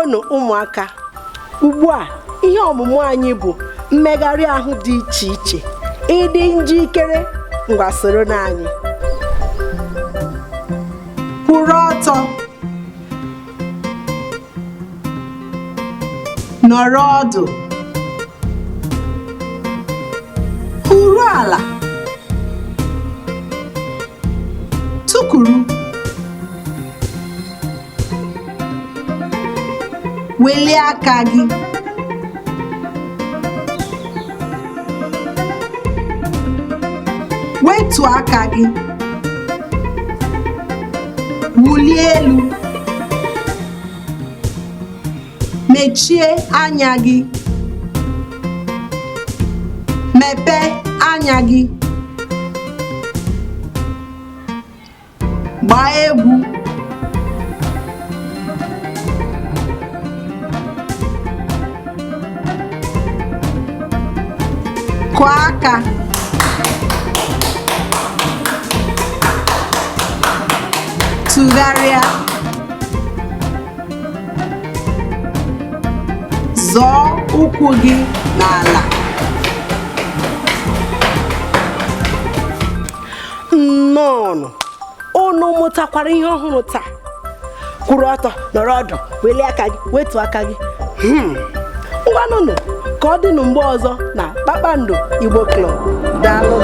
Ndewonụ ụmụaka. Ugbu a, ihe ọmụmụ anyị bụ mmegharị ahụ dị iche iche. Ị dị njikere? Ngwa, soro anyị. Kwụrụ ọtọ, nọrọ ọdụ, huru ala, tukuru, welie aka gị, wetuo aka gị, wulie elu, mechie anya gị, mepee anya gị, gbaa egwu. Kụọ aka. Tụgharịa. Zọọ ụkwụ gị n'ala. Nnọọnụ. Unu mụtakwara ihe ọhụrụ taa. Kwụrụ ọtọ, nọrọ ọdụ, welie aka gị, wetuo aka gị. Ngwanụnụ, ka ọ dịnụ mgbe ọzọ na Kpakpando Igbo Club. Daalụ.